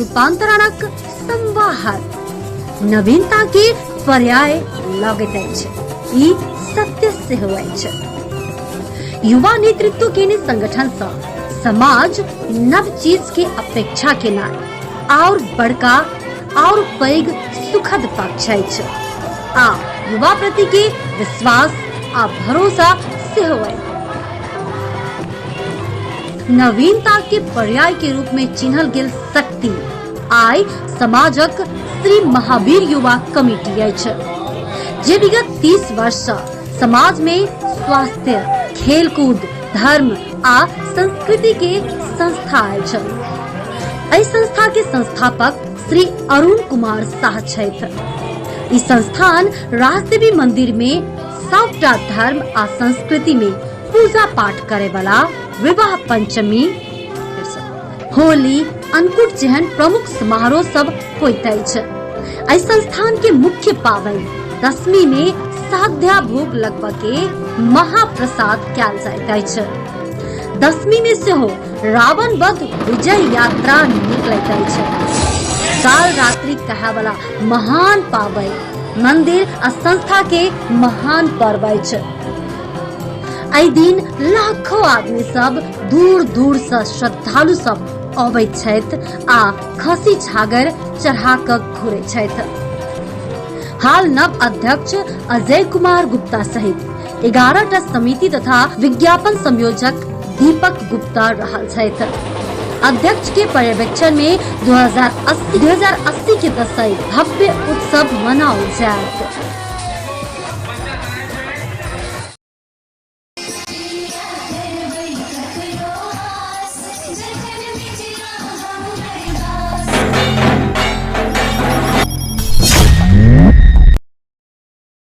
रूपांतरणक संवाहक नवीनता के पर्याय लगैत अछि। ई सत्य सेहो अछि। युवा नेतृत्व केने संगठन सँ समाज नव चीज के अपेक्षा केनाइ आओर बड़का आओर पैघ सुखद पक्ष अछि आ युवा प्रति के विश्वास आ भरोसा सेहो अछि। नवीनता के पर्याय के रूप में चिन्हल गेल शक्ति आइ समाजक श्री महावीर युवा कमिटी अछि, जे विगत 30 वर्ष सँ समाज में स्वास्थ्य, खेलकूद, धर्म आ संस्कृति के संस्था अछि। एहि संस्था के संस्थापक श्री अरुण कुमार साह छथि। ई संस्थान राजदेवी मंदिर में सबटा धर्म आ संस्कृति में पूजा पाठ करे वाला, विवाह पंचमी, होली, अन्नकूट जेहन प्रमुख समारोह सब होइत अछि। एहि संस्थान के मुख्य पाबनि दशमी में साध्या भोग लगबऽ के महाप्रसाद कयल जाइत अछि। दशमी में सेहो रावण वध विजय यात्रा निकलैत अछि। काल रात्रि कहै वाला महान पाबनि मंदिर आ संस्था के महान पर्व अछि। एहि दिन लाखों आदमी सब दूर दूर से श्रद्धालु सब अबैत छथि आ खसी छागर चढ़ा कऽ घुरै छथि। हाल नव अध्यक्ष अजय कुमार गुप्ता सहित 11 टा समिति तथा विज्ञापन संयोजक दीपक गुप्ता रहल छथि। अध्यक्ष के पर्यवेक्षण में 2080 के दशई भव्य उत्सव मनाओल जायत।